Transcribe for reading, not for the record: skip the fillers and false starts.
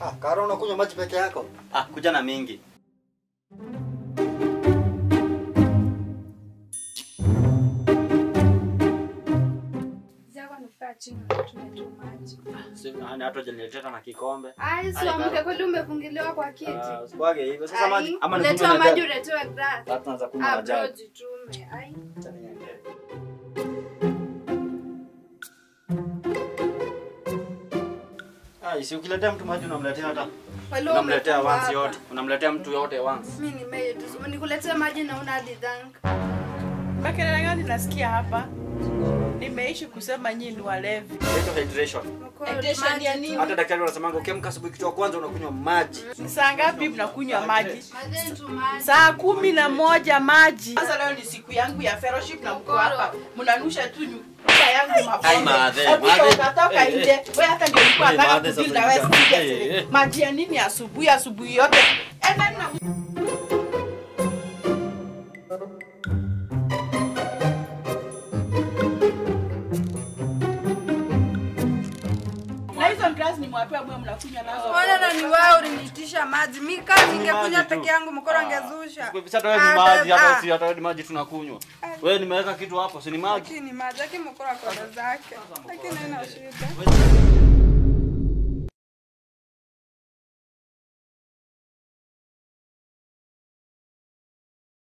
Ah, Karo unakunywa maji peke yako? Ah, kuja na mingi. Hata hujaniletea na kikombe. Ai, si amke kweli umefungiliwa kwa kiti. Ah, usikwage hivyo. Sasa maji ama nikunywe maji uletewe glass. Sasa tunaanza kunywa maji. Ah, bro, jitume. Ai. Ah, si ukiletea mtu maji unamletea hata. Unamletea once yote. Unamletea mtu yote once. Mimi ni maid. Nikuletea maji na una hadi thank. Makelele gani nasikia hapa? Nimeishi kusema nyinyi ni walevi. Hiyo hydration. Hydration ya nini? Hata daktari wanasemanga ukiamka asubuhi kitu ya kwanza unakunywa maji. Ni saa ngapi mnakunywa maji? Saa 11 maji. Sasa leo ni siku yangu ya fellowship na mko hapa. Mnanusha tu nyumba yangu mapombe. Ukatoka nje. Wewe hata ndio ulikuwa unataka kubuild wewe seriously. Maji ya nini asubuhi asubuhi yote? Enda na ni mwapea mwe mnakunywa nazo. Ona na ni wewe uliniitisha maji. Mimi kama ningekunywa peke yangu mkoro angezusha. Sasa wewe ni maji hata si hata ni maji tunakunywa. Wewe nimeweka kitu hapo si ni maji. Lakini ni maji lakini mkoro akona zake. Lakini haina shida.